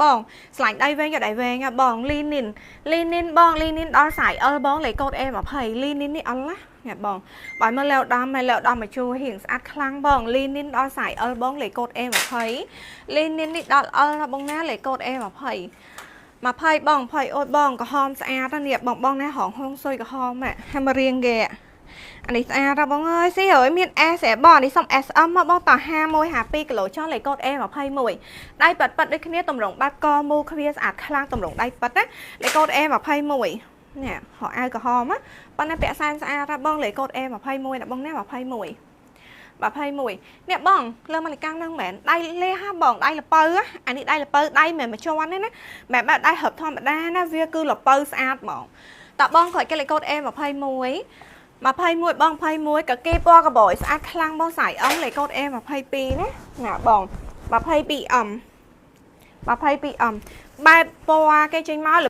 បងស្លាញ់ដៃវែងក៏ដៃវែងហ่ะបង linen linen បង linen ដល់ size L បងលេខកូដ A20 linen នេះអល់ណាញ៉ាបងបើមើលលេវដំហើយលេវដំមកជួរៀងស្អាតខ្លាំងបង linen ដល់ size L បងលេខកូដ A20 linen នេះដល់ L ណាបងណាលេខកូដ A20 20បង20អូយបងក្រហមស្អាតណានេះបងបងណាហងហងសុយក្រហមហាមករៀងគេអានេះស្អាតណាបងអើយស៊ីហើយមាន S ឯបងនេះសុំ SM មកបងត51 52គីឡូចុះលេខកូដ A21 ដៃប៉ាត់ប៉ាត់ដូចគ្នាតម្រងបាត់កមូខ្វៀស្អាតខ្លាំងតម្រងដៃប៉ាត់ណាលេខកូដ A21 នេះហៅអាវក្រហមណាប៉ុន្តែពាក់សែនស្អាតណាបងលេខកូដ A21 ណាបងណា21 21អ្នកបងលើមកលកាំងហ្នឹងមែនដៃលេហាបងដៃលពៅអានេះដៃលពៅដៃមិនមែនមួយជាន់ទេណាមិនបែបដៃហឹបធម្មតាណាវាគឺលពៅស្អាតហ្មងតបងក្រោយគេលេខកូដ A21 21បង21កាគេពណ៌កបយស្អាតខ្លាំងបង size M លេខកូដ A22 ណាណាបង 22M 22M បែបពណ៌គេចេញមក